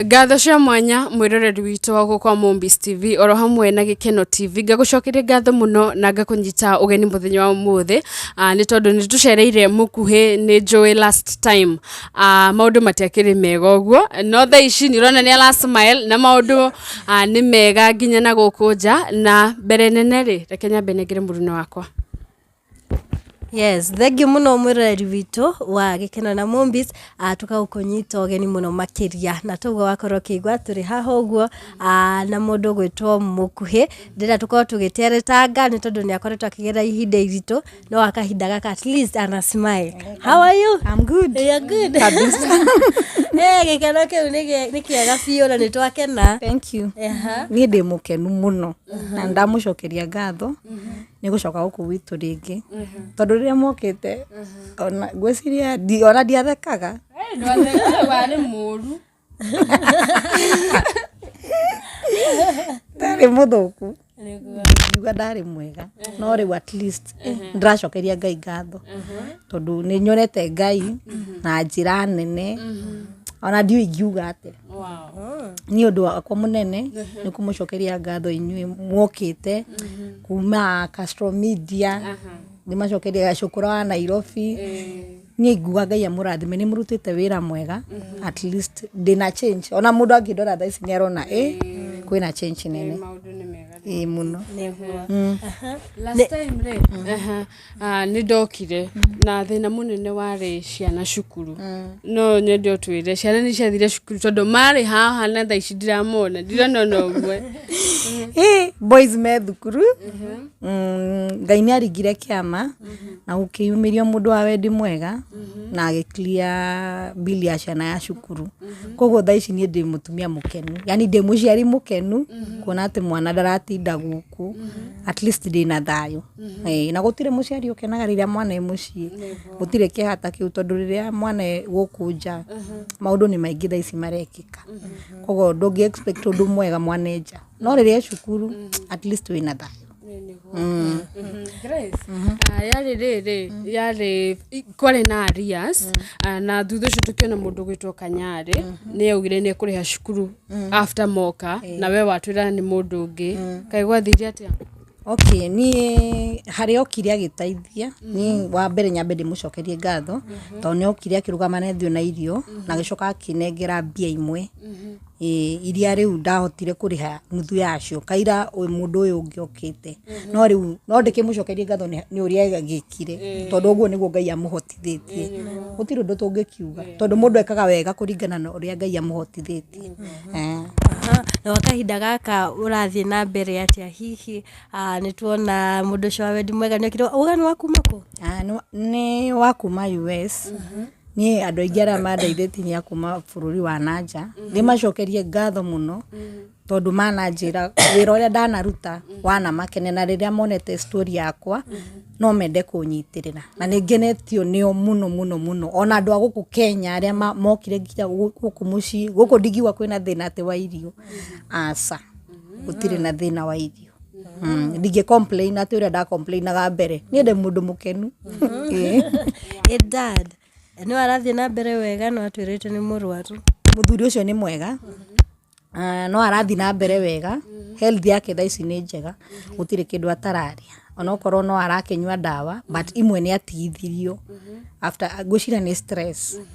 Ngatho cia mwanya mwiroreri witũ wa gũkũ kwa Mombis TV oro hamwe na Gĩkeno TV. Ngagũcokeria ngatho mũno na ngakũnyita ũgeni mũthenya wa ũmũthĩ, nĩ tondũ nĩ tũcereire mũkuhĩ nĩ njũĩ last time maũndũ matiakĩrĩ mega ũguo, no thaa ici nĩ ũrona nĩ ara smile na maũndũ nĩ mega nginya na gũkũ nja. Na mbere nene rĩ, reke nyambe nengere mũruna wakwa. Yes, thengiũ mũno mwĩroreri witũ wa Gĩkeno na Mombis, tũkagũkũnyita ũgeni mũno makĩria, na toguo wakorwo ũkĩigua tũrĩ haha ũguo na mũndũ ũgwĩtwo Mũkuhĩ. Ndĩrenda tũkorwo tũgĩteretanga nĩ tondũ nĩ akoretwo akĩgerera ihinda iritũ, no wa kahinda gaka at least ana smile. How are you? I'm good. You're good. Kabisa. Eh, gĩkeno kĩu nĩ kĩega biũ na nĩ twakena. Thank you. Aha. Niĩ ndĩ mũkenu mũno na ndamũcokeria ngatho nĩ gũcoka gũkũ gwitũ rĩngĩ, tondũ rĩrĩa mokĩte ona ngwĩciria ona ndiathekaga. Warĩ mũru. Ndarĩ mũthũku, ngiuga ndarĩ mwega, no rĩu at least ndĩracokeria Ngai ngatho tondũ nĩ nyonete Ngai na njĩra nene, ona ndiũĩ ingiuga atĩa. Niĩ ũndũ wakwa mũnene nĩ kũmũcokeria ngatho inyuĩ mwokĩte kuma Castro Media, ndĩmacokeria Gacũkũra wa Nairobi. Niĩ nguga Ngai amũrathime, nĩ mũrutĩte wĩra mwega. At least ndĩna change, ona mũndũ angĩndora thaa ici nĩ arona ĩ kwĩna change nene. Maũndũ nĩ mega. Ĩ mũno. Nĩguo. Last time rĩ, aha, nĩ ndokire na thĩna mũnene warĩ ciana cukuru. No nyende ũtwĩre ciana nĩ ciathire cukuru, tondũ marĩ haha na thaa ici ndiramona, ndirona ona ũmwe. Ĩ, boys me thukuru. Ngai nĩ aringire kĩama na gũkĩyumĩria mũndũ wa wendi mwega na agĩ-clear bill ya ciana ya cukuru. Koguo thaa ici niĩ ndĩ mũtumia mũkenu, yani ndĩ mũciari mũkenu kuona atĩ mwana ndaratinda gũkũ, at least ndĩna thayũ. Ĩĩ, na gũtirĩ mũciari ũkenaga rĩrĩa mwana e mũciĩ, gũtirĩ kĩeha ta kĩu, tondũ rĩrĩa mwana e gũkũ nja maũndũ nĩ maingĩ thaa ici marekĩka, koguo ndũngĩ expect ũndũ mwega mwana e nja, no rĩrĩa e cukuru at least wĩna thayũ. Grace, yarĩ rĩrĩ yarĩ kwarĩ na arrears, na thutha ũcio tũkĩona mũndũ ũgwĩtwo Kanyarĩ nĩ augire nĩ ekũrĩha cukuru after moka, na we watwĩra nĩ mũndũ ũngĩ. Kaĩ gwathire atĩa? Okay, niĩ harĩa okire agĩteithia, niĩ wa mbere nyambe ndĩmũcokerie ngatho tondũ nĩ okire akĩrũgama na ithuĩ na irio na agĩcoka akĩnengera mbia imwe, ĩĩ, iria rĩu ndahotire kũrĩha nuthu yacio kaira ũyũ mũndũ ũyũ ũngĩ okĩte. No rĩu no ndĩkĩmũcokerie ngatho nĩ ũrĩa agĩkire, tondũ ũguo nĩguo Ngai amũhotithĩtie. Gũtirĩ ũndũ tũngĩkiuga tondũ mũndũ ekaga wega kũringana na ũrĩa Ngai amũhotithĩtie. Eh. Aha, na gwa kahinda gaka ũrathiĩ na mbere atĩa hihi? Nĩ tuona mũndũ ũcio wa wendi mwega nĩ okire, uga nĩ wa kuma kũ? Ah, nĩ wa kuma US. Niĩ andũ aingĩ arĩa mandeithĩtie nĩ a kuma bũrũri wa nanja. Ndĩmacokerie ngatho mũno tondũ mananjĩra wĩra ũrĩa ndanaruta wanamakenia, na rĩrĩa monete story yakwa no mende kũnyitĩrĩra, na nĩ ngenetio nĩo mũno mũno mũno. Ona andũ a gũkũ Kenya arĩa mokire nginya gũkũ mũciĩ gũkũ, ndingiuga kwĩna thĩna atĩ wa irio, aca, gũtirĩ na thĩna wa irio. Ndingĩ complain atĩ ũrĩa nda complainaga mbere. Niĩ ndĩ mũndũ mũkenu. Ĩĩ. Ĩ dad nĩ arathiĩ na mbere wega? No atwĩrĩte nĩ mũrwaru. Mũthuri ũcio nĩ mwega. Ah, no arathiĩ na mbere wega, health yake thaa ici nĩ njega, gũtirĩ kĩndũ atararĩa, onokorwo no arakĩnyua ndawa, but imwe nĩ atigithirio after. Ngwĩciria nĩ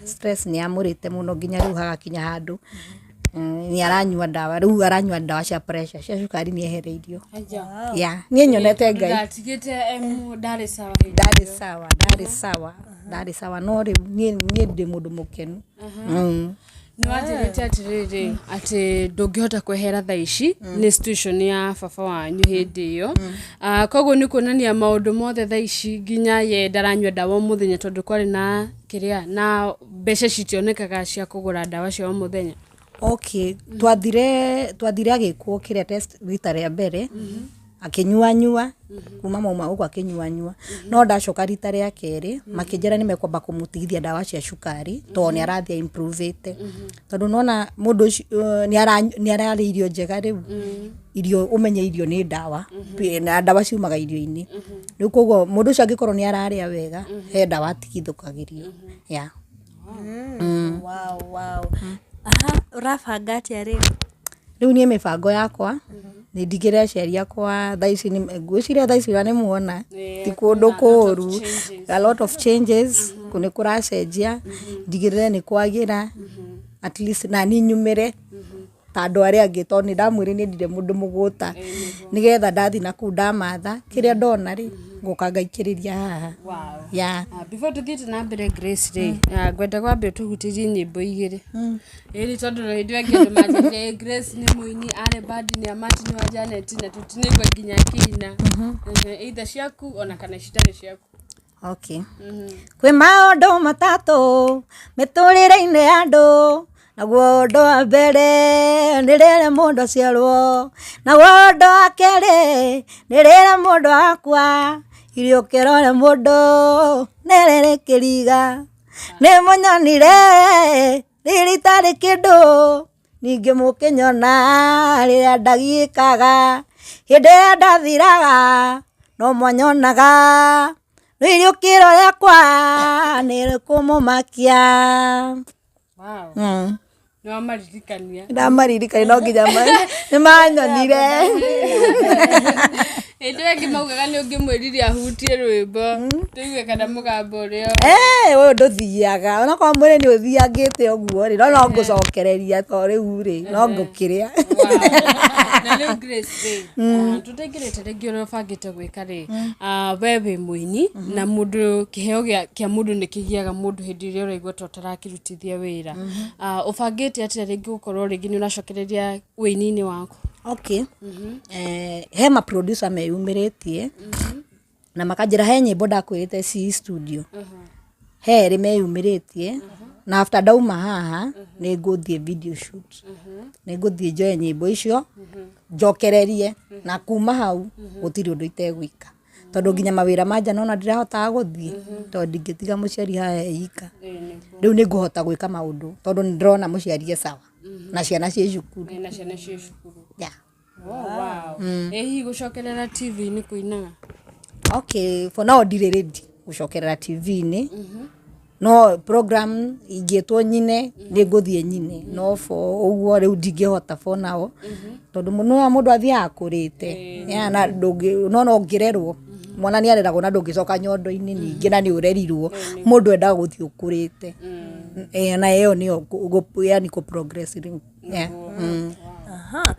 stress nĩ yamũrĩte mũno nginya rĩu hagakinya handũ nĩ aranyua ndawa. Rĩu aranyua ndawa cia pressure, cia cukari nĩ ehereirio. Yeah, niĩ nyonete Ngai. Ndatigĩte ndarĩ sawa hĩndĩ Ndarĩ ĩyo. sawa, ndarĩ sawa, ndarĩ sawa, no rĩu niĩ ndĩ mũndũ mũkenu. Nĩ wanjĩrĩte atĩrĩrĩ atĩ ndũngĩhota kwehera thaa ici nĩ situation ya baba wanyu hĩndĩ ĩyo. Koguo nĩ kuonania maũndũ mothe thaa ici nginya ye ndaranyua ndawa o mũthenya, tondũ kwarĩ na kĩrĩa na mbeca citionekaga cia kũgũra ndawa cia o mũthenya. Okay, twathire agĩkwo kĩrĩa test rita rĩa mbere, akĩnyuanyua kuma mauma gũkũ akĩnyuanyua, no ndacoka rita rĩa kerĩ makĩnjĩra nĩ mekwamba kũmũtigithia ndawa cia cukari tondũ nĩ arathiĩ improve-ĩte, tondũ nona mũndũ ũcio nĩ ararĩa irio njega. Rĩu irio, ũmenye irio nĩ ndawa na ndawa ciumaga irio-inĩ. Rĩu koguo mũndũ ũcio angĩkorwo nĩ ararĩa wega, he ndawa atigithũkagĩrio, yeah. Wow. Aha, ũrabanga atĩa rĩu? Rĩu niĩ mĩbango yakwa nĩ ndigĩre aciari akwa thaa ici ngwĩciria thaa ici ona nĩ muona ti kũndũ kũũru, a lot of changes, nĩ kũracenjia, ndigĩrĩre nĩ kwagĩra, at least nani nyumĩre ta andũ arĩa angĩ, tondũ nĩ ndamwĩrire niĩ ndirĩ mũndũ mũgũta, nĩgetha ndathiĩ nakũu ndamatha kĩrĩa ndona rĩ, ngoka ngaikĩrĩria haha. Yeah. Before tũthiĩte na mbere Grace rĩ, ngwenda kwambia tũhutĩrie nyĩmbo igĩrĩ. Ĩni tondũ hĩndĩ ĩyo ĩngĩ andũ manjĩrire, "Ĩ, Grace nĩ mũini, arĩ bandi ya Martin wa Janet na tũtinaigua nginya akĩina." Either ciaku ona kana citarĩ ciaku. Okay. Kwĩ maũndũ matatũ mĩtũrĩre-inĩ ya andũ, naguo ũndũ wa mbere nĩ rĩrĩa mũndũ aciarwo, naguo ũndũ wa kerĩ nĩ rĩrĩa mũndũ akua, iriũkĩro rĩa mũndũ nĩ rĩrĩ kĩriga, nĩ mũnyonire rĩrĩa itarĩ kĩndũ, ningĩ mũkĩnyona rĩrĩa ndagiĩkaga, hĩndĩ ĩrĩa ndathiraga no mwanyonaga, rĩu iriũkĩro rĩakwa nĩ rĩkũmũmakia. Wow. Nĩ wamaririkania. Ndamaririkania no nginya nĩ manyonire. Hĩndĩ ĩyo ĩngĩ maugaga nĩ ũngĩmwĩrire ahutie rwĩmbo tũigue kana mũgambo ũrĩa. Eh, ũyũ ndũthiaga, onokorwo mwĩrĩ nĩ ũthiangĩte ũguo rĩ, no no ngũcokereria to rĩu rĩ, no ngũkĩrĩa. Na rĩu Grace rĩ, tũtaingĩrĩte rĩngĩ ũrĩa ũbangĩte gwĩka rĩ, we wĩ mũini na mũndũ kĩheo kĩa mũndũ nĩ kĩgiaga mũndũ hĩndĩ ĩrĩa ũraigua ta ũtarakĩrutithia wĩra. Ũbangĩte atĩa rĩngĩ gũkorwo rĩngĩ nĩ ũracokereria wĩini-inĩ waku? Okay. He ma producer meyumĩrĩtie na makanjĩra he nyĩmbo ndakwĩrĩte ci studio, he erĩ meyumĩrĩtie, na after ndauma haha nĩ ngũthiĩ video shoot, nĩ ngũthiĩ njoe nyĩmbo icio njokererie, na kuma hau gũtirĩ ũndũ itegwĩka, tondũ nginya mawĩra ma nja nona ndirahotaga gũthiĩ, tondũ ndingĩtiga mũciari haha e ika. Rĩu nĩ ngũhota gwĩka maũndũ tondũ nĩ ndĩrona mũciari e sawa na ciana ciĩ cukuru. Na ciana ciĩ cukuru. Yeah. Oh, wow. Ĩ hihi gũcokerera TV-inĩ kũinaga? Okay, for now ndirĩ ready gũcokerera TV-inĩ, no program ingĩtwo nyine nĩ ngũthiĩ nyine, no for ũguo rĩu ndingĩhota for now, tondũ mũno mũndũ athiaga akũrĩte. Yeah, na ndũngĩ no no ũngĩrerwo, mwana nĩ areragwo na ndũngĩcoka nyondo-inĩ ningĩ, na nĩ ũrerirwo, mũndũ endaga gũthiĩ ũkũrĩte. Na ĩyo nĩyo yani kũ progress rĩu. Yeah. Aha,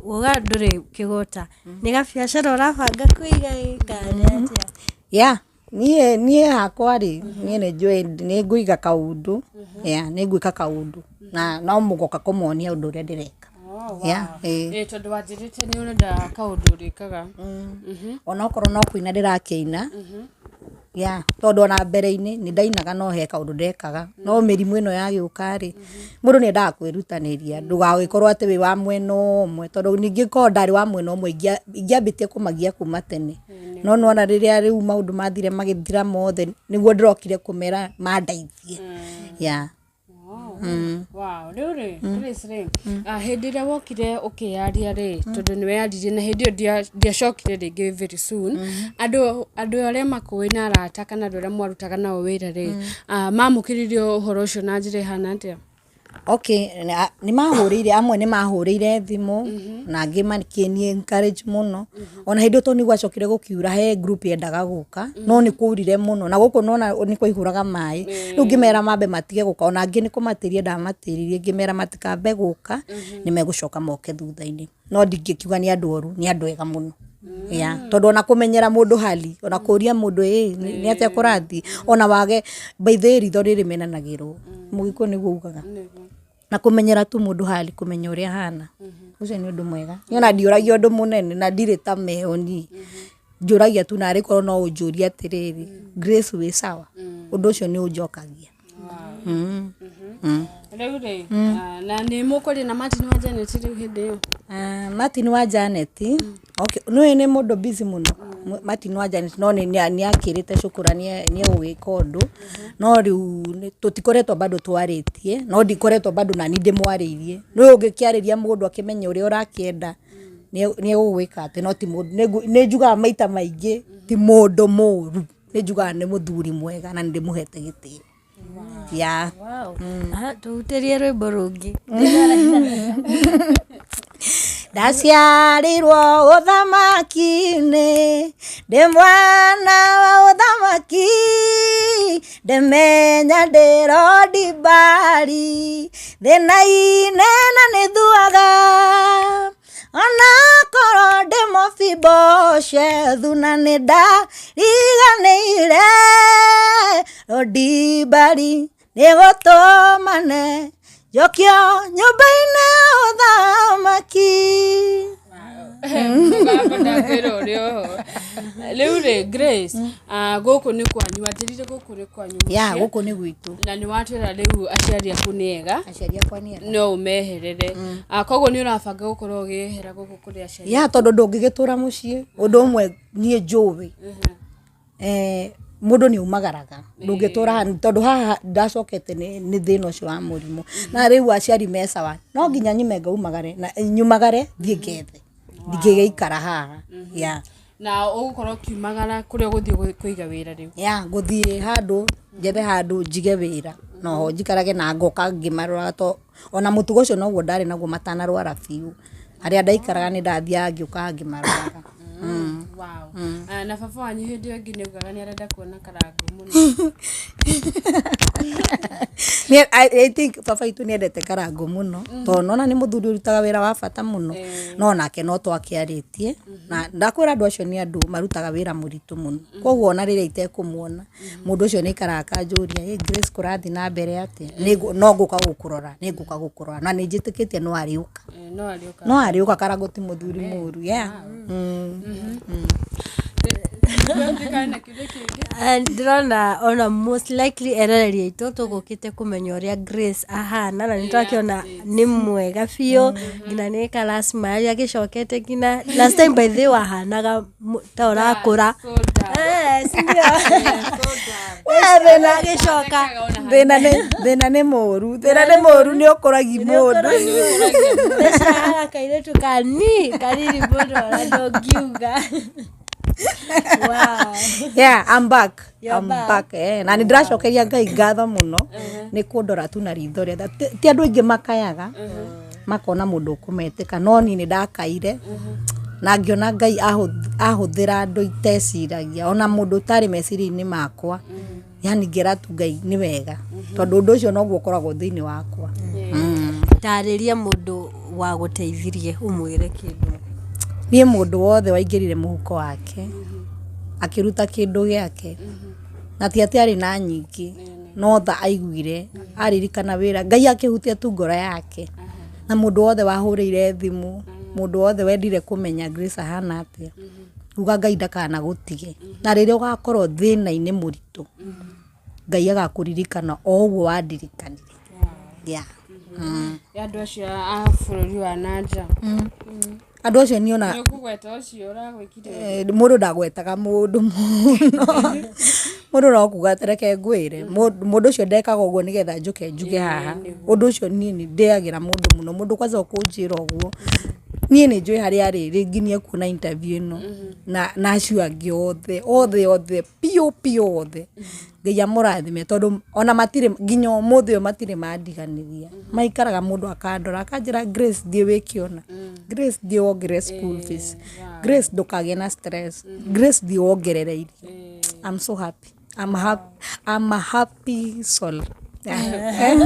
uga ndũrĩ kĩgũta, nĩ gabiacara ũrabanga kũiga ĩ kana nĩ atĩa? Yeah, niĩ hakwa rĩ, niĩ nĩ njũĩ nĩ ngũiga kaũndũ, yeah, nĩ ngwĩka kaũndũ na no mũgoka kũmonia ũndũ ũrĩa ndĩreka. Yeah, ĩĩ. Ĩ tondũ wanjĩrĩte nĩ ũrenda kaũndũ ũrĩkaga. Onokorwo no kũina ndĩrakĩina, yeah, tondũ ona mbere-inĩ nĩ ndainaga no he kaũndũ ndekaga, no mĩrimũ ĩno yagĩũka rĩ, mũndũ nĩ endaga kwĩrutanĩria, ndũgagĩkorwo atĩ wĩ wa mwena ũmwe, tondũ ningĩ korwo ndarĩ wa mwena ũmwe ingĩambĩtie kũmagia kuma tene, no nĩwona rĩrĩa rĩu maũndũ mathire magĩthira mothe, nĩguo ndĩrokire kũmera mandeithie. Yeah. Wow, rĩu rĩ, Grace rĩ, hĩndĩ ĩrĩa wokire ũkĩyaria rĩ, tondũ nĩ weyaririe na hĩndĩ ĩyo ndiacokire rĩngĩ very soon, andũ arĩa makũĩ na arata kana andũ arĩa mwarutaga nao wĩra rĩ, mamũkĩrire ũhoro ũcio na njĩra ĩhana atĩa? Okay, nĩ mahũrĩire, amwe nĩ mahũrĩire thimũ na angĩ makĩni encourage mũno, ona hĩndĩ ĩyo tondũ nĩ gwacokire gũkiura he group yendaga gũka, no nĩ kwaurire mũno na gũkũ nona nĩ kwaihũraga maĩ, rĩu ngĩmera mambe matige gũka, ona angĩ nĩ kũmatĩria ndamatĩririe ngĩmera matikambe gũka, nĩ megũcoka moke thutha-inĩ, no ndingĩkiuga nĩ andũ oru, nĩ andũ ega mũno. Yeah, tondũ ona kũmenyera mũndũ hali, ona kũria mũndũ ĩ nĩ atĩa kũrathiĩ, ona wage by the way ritho rĩrĩ menanagĩrwo, mũgĩkũyũ nĩguo ugaga, na kũmenyera tu mũndũ hali, kũmenya ũrĩa ahana, ũcio nĩ ũndũ mwega. Niĩ ona ndiũragia ũndũ mũnene na ndirĩ ta meo niĩ, njũragia tu narĩ korwo no ũnjũrie atĩrĩrĩ, Grace wĩ sawa, ũndũ ũcio nĩ ũnjokagia. Rĩu rĩ, na nĩ mũkwaria na Martin wa Janet rĩu hĩndĩ ĩyo? Martin wa Janet, okay, nĩũĩ nĩ mũndũ busy mũno, Martin wa Janet no nĩ akĩrĩte cukura nĩ egũgĩka ũndũ, no rĩu tũtikoretwo bado twarĩtie, no ndikoretwo bado nani ndĩmwarĩirie, nĩũĩ ũngĩkĩarĩria mũndũ akĩmenye ũrĩa ũrakĩenda, nĩ egũgwĩka atĩ, no ti mũndũ, nĩ njugaga maita maingĩ ti mũndũ mũru, nĩ njugaga nĩ mũthuri mwega na nĩ ndĩmũhete gĩtĩo. Ya. Wow. Aha, tũhutĩrie rwĩmbo rũngĩ. Ndaciarirwo ũthamaki-inĩ, ndĩ mwana wa ũthamaki, ndĩmenya ndĩrondi mbari, thĩna-inĩ na nĩthuaga, onakorwo ndĩ Mefiboshethu na nĩndariganĩire, rodi mbari nĩgũtũmane njokio nyũmba-inĩ ya ũthamaki. Mũgambo ndakwĩra ũrĩ oho. Rĩu rĩ Grace, gũkũ nĩ kwanyu, wanjĩrire gũkũ nĩ kwanyu Ya, mũciĩ, gũkũ nĩ gwitũ. Na nĩ watwĩra rĩu aciari aku nĩ ega, Aciari akwa nĩ ega. No ũmeherere. Koguo nĩ ũrabanga gũkorwo ũgĩehera gũkũ kũrĩ aciari? Ya, tondũ ndũngĩgĩtũra mũciĩ ũndũ ũmwe niĩ njũĩ, mũndũ nĩ umagaraga, ndũngĩtũra haha tondũ haha ndacokete nĩ thĩna ũcio wa mũrimũ, na rĩu aciari me sawa, no nginya nyume ngaumagare na nyumagare thiĩ ngethe, ndingĩgĩikara haha ya. Na ũgũkorwo ũkiumagara kũrĩa ũgũthiĩ kũiga wĩra rĩu? Ya, ngũthiĩ handũ njethe handũ njige wĩra noho njikarage na ngoka ngĩmaroraga, to ona mũtugo ũcio noguo ndarĩ naguo matanarwara biũ, harĩa ndaikaraga nĩ ndathiaga ngĩũkaga ngĩmaroraga. Wow. Na baba wanyu hĩndĩ ĩyo ĩngĩ nĩ augaga nĩ arenda kuona Karangũ mũno. I think baba itũ nĩ endete Karangũ mũno, tondũ nona nĩ mũthuri ũrutaga wĩra wa bata mũno, no nake no twakĩarĩtie na ndakwĩra andũ acio nĩ andũ marutaga wĩra mũritũ mũno, koguo ona rĩrĩa itekũmuona mũndũ ũcio nĩ aikaraga akanjũria, "Hey, Grace, kũrathiĩ na mbere atĩa? No ngũka gũkũrora, nĩ ngũka gũkũrora," na nĩ njĩtĩkĩtie no arĩũka. No arĩũka. No arĩũka. Karangũ ti mũthuri mũru, yeah. Ndikane kĩũria kĩngĩ. Ndĩrona ona most likely eroreri aitũ tũgũkĩte kũmenya ũrĩa Grace ahana, na nĩ twakĩona nĩ mwega biũ, nginya nĩ ka smile agĩcokete, nginya last time, by the way, wahanaga ta ũrakũra. So dark. Eh, si ndio? Thĩna agĩcoka. Thĩna nĩ mũru, thĩna nĩ mũru, nĩ ũkũragi mũndũ. Mbeca kairĩtu kani kanini mũno na ndũngiuga. Wow. Yeah, I'm back. You're I'm back. back. Na nĩ ndĩracokeria Ngai ngatho mũno nĩ kũndora tu na ritho rĩa tha. Ti andũ aingĩ makayaga makona mũndũ ũkũmetĩka, no niĩ nĩ ndakaire na ngĩona Ngai ahũthĩra andũ iteciragia, ona mũndũ ũtarĩ meciria-inĩ makwa, yani ngĩra tu Ngai nĩ wega, tondũ ũndũ ũcio noguo ũkoragwo thĩinĩ wakwa. Tarĩria mũndũ wa gũteithirie, ũmwĩre kĩndũ. Niĩ mũndũ wothe waingĩrire mũhuko wake akĩruta kĩndũ gĩake, na ti atĩ arĩ na nyingĩ, no tha aiguire aririkana wĩra Ngai akĩhutia tu ngoro yake, na mũndũ wothe wahũrĩire thimũ, mũndũ wothe wendire kũmenya Grace ahana atĩa, uga Ngai ndakanagũtige, na rĩrĩa ũgakorwo thĩna-inĩ mũritũ Ngai agakũririkana o ũguo wandirikanire, yeah. Ya andũ acio a bũrũri wa nanja. Andũ acio niona Nĩ ũkũgweta ũcio ũragwĩkire? Mũndũ ndagwetaga mũndũ mũno, mũndũ no kuga atĩ reke ngwĩre mũndũ ũcio ndekaga ũguo nĩgetha njũke njuge haha ũndũ ũcio. Niĩ nĩ ndĩagĩra mũndũ mũno, mũndũ kwanza ũkũnjĩra ũguo, niĩ nĩ njũĩ harĩa arĩ, rĩngĩ nĩ ekuona interview ĩno, na acio angĩ othe othe othe piũ piũ othe, Ngai amũrathime, tondũ ona matirĩ nginya ũmũthĩ ũyũ matirĩ mandiganĩria, maikaraga mũndũ akandora akanjĩra, "Grace, thiĩ wĩke ũna, Grace, thiĩ wongerere school fees, Grace, ndũkagĩe na stress, Grace, thiĩ wongerere irio." I'm so happy. I'm happy. I'm a happy soul. Yeah.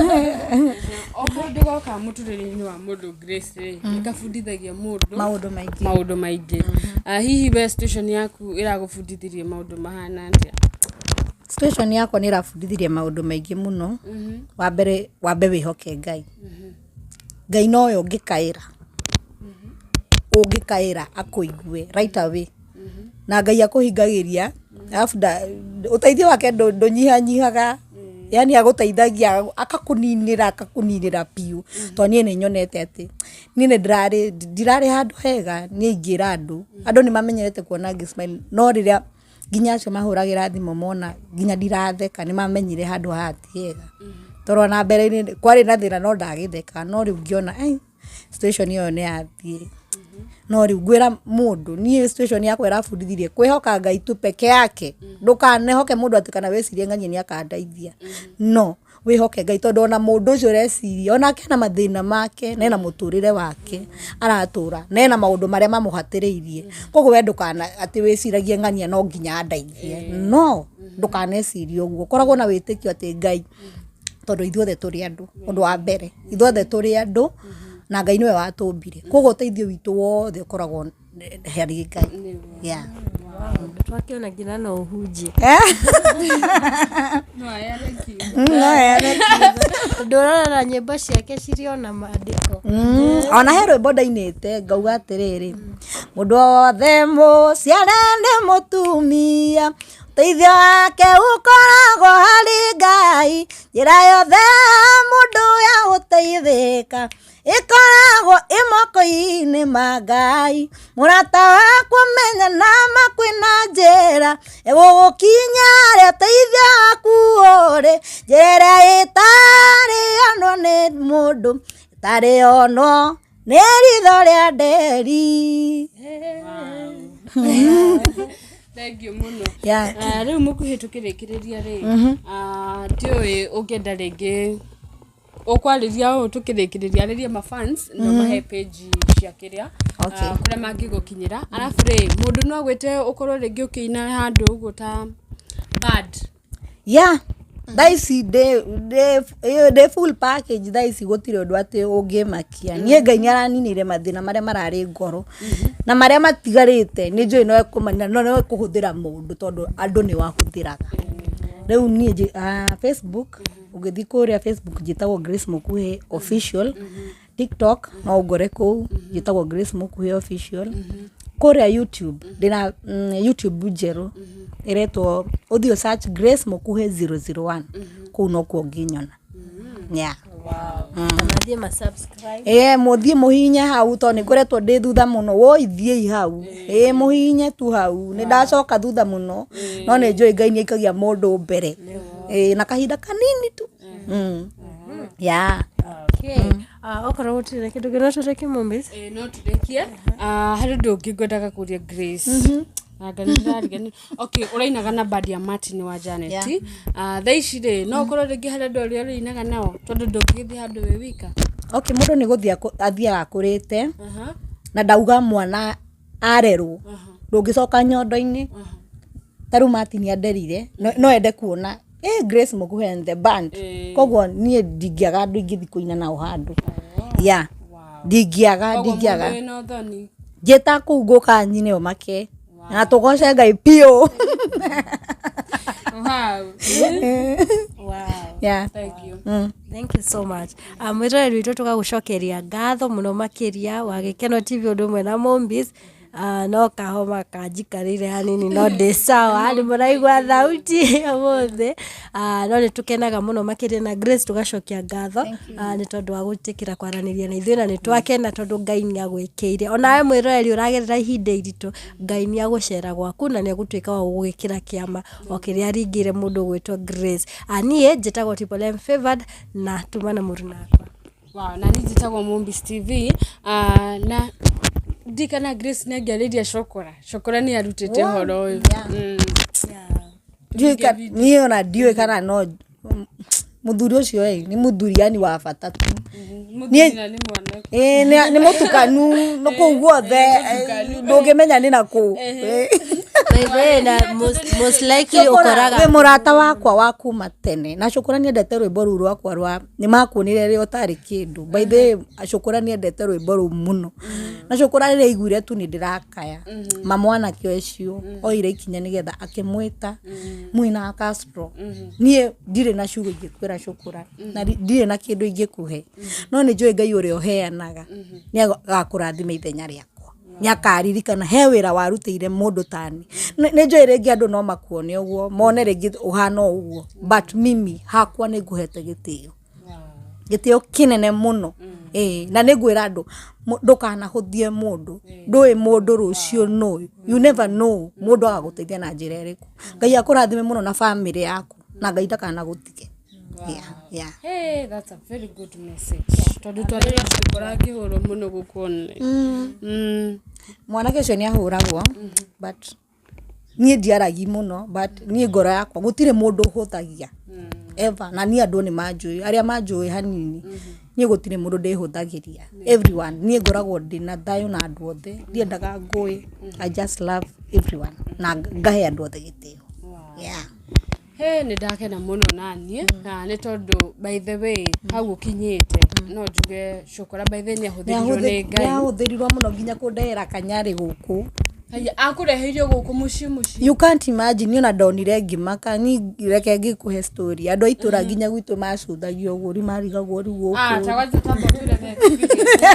O kaũndũ goka mũtũrĩre-inĩ wa mũndũ, Grace rĩ, nĩ kabundithagia mũndũ maũndũ maingĩ. Maũndũ maingĩ. Hihi we situation yaku ĩragũbundithirie maũndũ mahana atĩa? Situation yakwa nĩ ĩrabundithirie maũndũ maingĩ mũno. Wa mbere, wambe wĩhoke Ngai. Ngai nowe ũngĩkaĩra, ũngĩkaĩra akũigue right away, na Ngai akũhingagĩria, alafu ũteithio wake ndũnyihanyihaga, yani agũteithagia akakũninĩra, akakũninĩra biũ, tondũ niĩ nĩ nyonete atĩ niĩ nĩ ndĩrarĩ ndirarĩ handũ hega. Niĩ ingĩra andũ, andũ nĩ mamenyerete kuona ngĩ smile, no rĩrĩa nginya acio mahũragĩra thimũ mona nginya ndiratheka, nĩ mamenyire handũ haha ti hega, tondũ ona mbere-inĩ kwarĩ na thĩna no ndagĩthekaga, no rĩu ngĩona ai situation ĩyo nĩ yathiĩ. No rĩu ngwĩra mũndũ, niĩ situation yakwa ĩrabundithirie kwĩhoka Ngai tu peke yake. Ndũkanehoke mũndũ atĩ kana wĩcirie ng'ania nĩ akandeithia. No wĩhoke Ngai, tondũ ona mũndũ ũcio ũreciria onake ena mathĩna make, na ena mũtũrĩre wake aratũra, na ena maũndũ marĩa mamũhatĩrĩirie. Koguo we ndũkana atĩ wĩciragie ng'ania no nginya andeithie. No ndũkanecirie ũguo, koragwo na wĩtĩkio atĩ Ngai, tondũ ithuothe tũrĩ andũ. Ũndũ wa mbere, ithuothe tũrĩ andũ na Ngai nĩwe watũmbire. Koguo ũteithio witũ wothe ũkoragwo harĩ Ngai. Yeah. Twakĩona nginya no ũhunjie. No ayane kiugo. No heane. Ndũrora na nyĩmbo ciake cirĩ ona maandĩko. Ona he rwĩmbo ndainĩte ngauga atĩrĩrĩ, mũndũ wothe mũciare nĩ mũtumia, ũteithio wake ũkoragwo harĩ Ngai, njĩra yothe ya mũndũ ya gũteithĩka ĩkoragwo ĩ moko-inĩ ma Ngai. Mũrata wakwa menya nama kwĩna njĩra ĩgũgũkinya harĩa ũteithio waku ũrĩ, njĩra ĩrĩa ĩtarĩ yonwo nĩ mũndũ, ĩtarĩ yonwo nĩ ritho rĩa nderi. Thank you mũno. Yeah. Rĩu mũkuhĩ tũkĩrĩkĩrĩria rĩ, ndiũĩ ũngĩenda rĩngĩ ũkwarĩria ũũ tũkĩrĩkĩrĩria, arĩria mafans no mahe page cia kĩrĩa, kũrĩa mangĩgũkinyĩra. Arabu rĩ, mũndũ no agwĩte ũkorwo rĩngĩ ũkĩina handũ ũguo ta band? Yeah, thaa ici ndĩ full package. Thaa ici gũtirĩ ũndũ atĩ ũngĩmakia niĩ. Ngai nĩ araninire mathĩna marĩa mararĩ ngoro, na marĩa matigarĩte nĩ njũĩ no ekũmanina, no ekũhũthĩra mũndũ, tondũ andũ nĩ wahũthĩraga. Rĩu niĩ Facebook, ũngĩthiĩ kũrĩa Facebook njĩtagwo Grace Mukuhĩ Official. TikTok no ũngore kũu, njĩtagwo Grace Mukuhĩ Official. Kũrĩa YouTube ndĩna YouTube njerũ ĩretwo, ũthiĩ search Grace Mukuhĩ 001, kũu nokuo ũngĩnyona. Yeah. Na mathiĩ ma subscribe. Ĩĩ, mũthiĩ mũhihinye hau, tondũ nĩ ngoretwo ndĩ thutha mũno. Woi, thiĩi hau, ĩĩ, mũhihinye tu hau. Nĩ ndacoka thutha mũno, no nĩ njũĩ Ngai nĩ aikagia mũndũ mbere, ĩĩ, na kahinda kanini tu. Yeah. Okay. Okorwo gũtirĩ na kĩndũ kĩno, tũrĩkie, Mumbis? Ĩĩ, no tũrĩkie. Harĩ ũndũ ũngĩ ngwendaga kũria Grace. Anga nĩ ndĩrariganĩrwo. Okay, ũrainaga na band ya Martin wa Janet. Thaa ici rĩ, no ũkorwo rĩngĩ harĩ andũ arĩa ũrĩinaga nao, tondũ ndũngĩgĩthiĩ handũ wĩ wika? Okay, mũndũ nĩ gũthiĩ athiaga akũrĩte, na ndauga mwana arerwo ndũngĩcoka nyondo-inĩ. Ta rĩu Martin anderire no ende kuona Grace Mukuhe and the band. Koguo niĩ ndingĩaga andũ ingĩthiĩ kũina nao handũ. Yeah, ndingĩaga. Koguo Ndingĩaga. mũndũ wĩna ũthoni. Njĩta kũu ngũka nyine ũmake na tũgoce Ngai biũ. Wow. Yeah. Thank you. Thank you so much. Mwĩroreri witũ, tũgagũcokeria ngatho mũno makĩria wa Gĩkeno TV ũndũ ũmwe na Mombis. No kahoma kanjikarĩire hanini, no ndĩ sawa, nĩ mũraigua thauti ũmũthĩ. No nĩ tũkenaga mũno makĩria, na Grace tũgacokia ngatho nĩ tondũ wa gwĩtĩkĩra kwaranĩria na ithuĩ, na nĩ twakena tondũ Ngai nĩ agwĩkĩire. Onawe mwĩroreri ũragerera ihinda iritũ, Ngai nĩ agũcera gwaku na nĩ agũtuĩka wa gũgwĩkĩra kĩama o kĩrĩa aringĩire mũndũ ũgwĩtwo Grace. Niĩ njĩtagwo Triple M Favored, na tuma na mũruna akwa. Wow, na niĩ njĩtagwo Mombis TV. Na ndikana Grace nĩ angĩarĩria Cokora. Cokora nĩ arutĩte ũhoro ũyũ. Niĩ ona ndiũĩ kana no mũthuri ũcio ĩ nĩ mũthuri yani wa bata tu. Mũthuri na nĩ mwanake. Ĩĩ, nĩ mũtukanu no kũu guothe ndũngĩmenya nĩ nakũ. By the way, na most likely ũkoraga Wĩ mũrata wakwa wa kuma tene, na Cũkũra nĩendete rwĩmbo rũu rwakwa rwa nĩ makuonire rĩ ũtarĩ kĩndũ. By the way, Cũkũra nĩendete rwĩmbo rũu mũno, na Cũkũra rĩrĩa aiguire tu nĩ ndĩrakaya ma mwanake ũcio oire ikinya nĩgetha akĩmwĩta mwĩna wa Castro. Niĩ ndirĩ na ciugo ingĩkwĩra Cũkũra, na ndirĩ na kĩndũ ingĩkũhe, no nĩ njũĩ Ngai ũrĩa ũheanaga nĩ agakũrathima ithenya rĩakwa, nĩ akaririkana he wĩra warutĩire mũndũ tani. Nĩ njũĩ rĩngĩ andũ no makuone ũguo, mone rĩngĩ ũhana o ũguo, but mimi hakwa nĩ ngũhete gĩtĩo, gĩtĩo kĩnene mũno. Ĩĩ, na nĩ ngwĩra andũ, ndũkanahũthie mũndũ. Ndũĩ mũndũ rũciũ nũ, you never know mũndũ agagũteithia na njĩra ĩrĩkũ. Ngai akũrathime mũno na bamĩrĩ yaku, na Ngai ndakanagũtige. Yeah. Hey, that's a very good message. Tondũ twarĩ cukura ngĩhũrwo mũno gũkũ online. Mwanake ũcio nĩ ahũragwo, but niĩ ndiaragi mũno, but niĩ ngoro yakwa gũtirĩ mũndũ ũhũthagia ever, na niĩ andũ nĩ manjũĩ, arĩa manjũĩ hanini, niĩ gũtirĩ mũndũ ndĩhũthagĩria. Everyone, niĩ ngoragwo ndĩna thayũ na andũ othe, ndiendaga ngũĩ. I just love everyone na ngahe andũ othe gĩtĩo. Yeah. He, nĩ ndakena mũno naniĩ, na nĩ tondũ by the way hau ũkinyĩte no njuge cukura by the way nĩ ahũthĩrirwo nĩ Ngai. Nĩahũthĩrirwo mũno nginya kũndehera kanyarĩ gũkũ. Haya, akũreheire gũkũ mũciĩ mũciĩ? You can't imagine, ona ndonire ngĩmaka. Ni reke ngĩkũhe story, andũ a itũra nginya gwitũ macũthagio ũguo, rĩu marigagwo rĩu Ah, gũkũ. Ta tamba ũtwĩre the experience.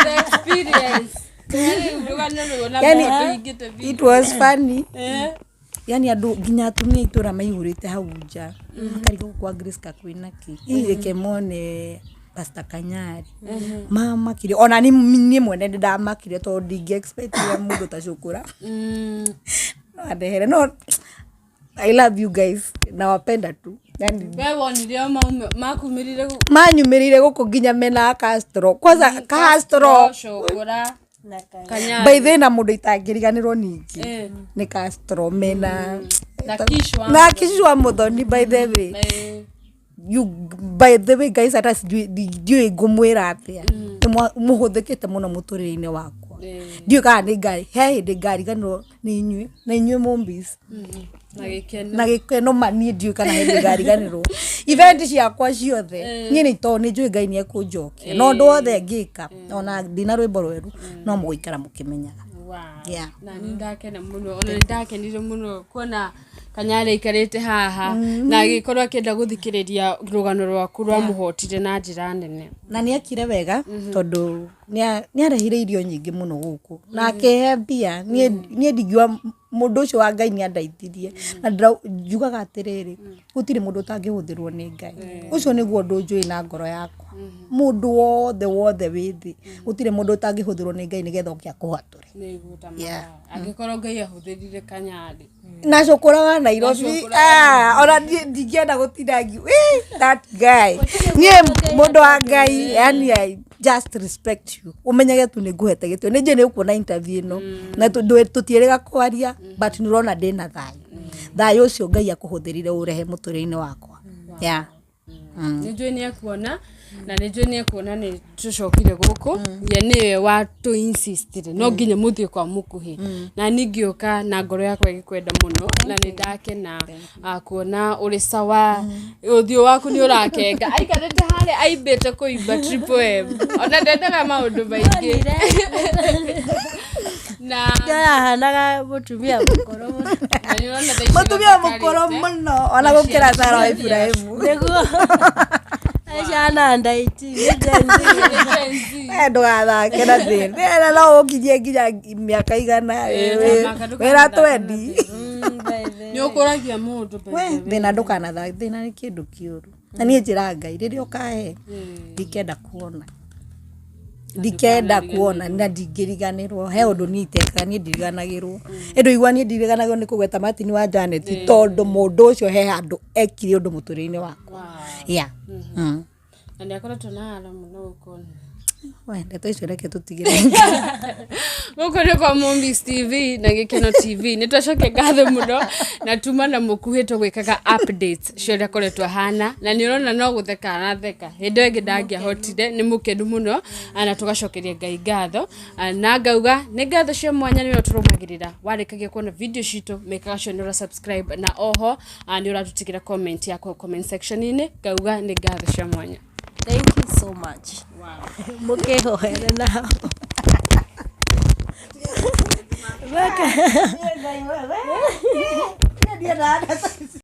The experience. Rĩu rũgano rũu na Yani, mũndũ ũingĩte. It was funny. Eh. Yani andũ nginya atumia a itũra maihũrĩte hau nja, makarigwo kwa Grace kakwĩna kĩ, hihi reke mone Pastor Kanyari. Mamakire, ona niĩ mwene nĩ ndamakire tondũ ndingĩ expect mũndũ ta cũkũra no andehere. No I love you guys, nawapenda tu yani. We wonire o makumĩrire Manyumĩrĩire gũkũ nginya mena Castro kwanza, Castro. Cũkũra Na Kanyari. By the way, na mũndũ itangĩriganĩrwo ningĩ nĩ Castro mena Na Kish wa na Kish wa Muthoni, by the way. You, by the way guys, hata sijui ndiũĩ ngũmwĩra atĩa. Nĩ mũhũthĩkĩte mũno mũtũrĩre-inĩ wakwa. Ndiũĩ kana nĩ ngai he hĩndĩ ngariganĩrwo nĩ inyuĩ na inyuĩ Mombis. Na gĩkeno. Na gĩkeno ma niĩ ndiũĩ kana hĩndĩ ngariganĩrwo event ciakwa ciothe. Niĩ nĩ tondũ nĩ njũĩ Ngai nĩ ekũnjokia na ũndũ wothe ngĩka, ona ndina rwĩmbo rwerũ no mũgũikara mũkĩmenyaga. Wow. Yeah. Na nĩ ndakena mũno, ona nĩ ndakenire mũno kuona Kanyarĩ aikarĩte haha na agĩkorwo akĩenda gũthikĩrĩria rũgano rwaku rwamũhotire na njĩra nene. Na nĩ ekire wega tondũ nĩ arehire irio nyingĩ mũno gũkũ na akĩhe mbia. Niĩ ndingiuga mũndũ ũcio wa Ngai nĩ andeithirie, na njugaga atĩrĩrĩ, gũtirĩ mũndũ ũtangĩhũthĩrwo nĩ Ngai. Ũcio nĩguo ũndũ njũĩ na ngoro yakwa, mũndũ wothe wothe wĩ thĩ, gũtirĩ mũndũ ũtangĩhũthĩrwo nĩ Ngai nĩgetha oke akũhatũre. Nĩguo ta angĩkorwo Ngai ahũthĩrire Kanyarĩ na cũkũra wa Nairobi. Cũkũra. Ah, ona ndingĩenda gũtinda that guy, niĩ mũndũ wa Ngai, yani I just respect you. Ũmenyage tu nĩ ngũhete gĩtĩo, nĩ njũĩ nĩ ũkuona interview ĩno na tũtiĩrĩga kwaria, but nĩ ũrona ndĩna thayũ. Thayũ ũcio Ngai akũhũthĩrire ũrehe mũtũrĩre-inĩ wakwa, yeah. Nĩ njũĩ nĩ ekuona, na nĩ njũĩ nĩ ekuona nĩ tũcokire gũkũ. Ye nĩwe wa tũ insistire no nginya mũthiĩ kwa mũkuhĩ, na niĩ ngĩũka na ngoro yakwa ĩgĩkwenda mũno, na nĩ ndakena kuona ũrĩ sawa, ũthiũ waku nĩ ũrakenga. Aikarĩte harĩa aimbĩte kũimba Triple M, ona ndendaga maũndũ maingĩ na Ndahanaga mũtumia mũkũrũ mũno. Na nĩ ũrona thaa ici Mũtumia ũthakarĩte. mũkũrũ mũno ona gũkĩra Sara wa Ibrahimu. Nĩguo ciana ndaiti nĩ Gen Z. Nĩ Gen Z. Eh, ndũgathake na thĩna no ũkinyie nginya mĩaka 100. Tamaka Wĩra ndũkanathake. 20. By the way. Nĩ ũkũragia mũndũ by We the way. thĩna, ndũkanathake, thĩna nĩ kĩndũ kĩũru, na niĩ njĩraga Ngai rĩrĩa ũkahe ndikenda kuona na ndingĩriganĩrwo. He ũndũ niĩ itekaga, niĩ ndiriganagĩrwo, ĩndũ igua niĩ ndiriganagĩrwo nĩ kũgweta Martin wa Janet, tondũ mũndũ ũcio he handũ ekire ũndũ mũtũrĩre-inĩ wakwa. Yeah. Na nĩ akoretwo na haro mũno gũkũ. We, ndeto icio reke tũtigĩre. Gũkũ nĩ kwa Mombis TV na Gĩkeno TV. Nĩ twacokia ngatho mũno na tuma na mũkuhĩ tũgwĩkaga updates cia ũrĩa akoretwo ahana, na nĩ ũrona no gũtheka aratheka, hĩndĩ ĩyo ĩngĩ ndangĩahotire. Nĩ mũkenu mũno na tũgacokeria Ngai ngatho. Na ngauga nĩ ngatho cia mwanya nĩwe tũrũmagĩrĩra. Warĩkagia kuona video citũ, mekaga sure nĩ ũra subscribe, na oho nĩ ũratũtigĩra comment yaku comment section-inĩ. Ngauga nĩ ngatho cia mwanya. Thank you so much. Mũkĩhoere nao. Weka. Ndiendaga ndeto ici.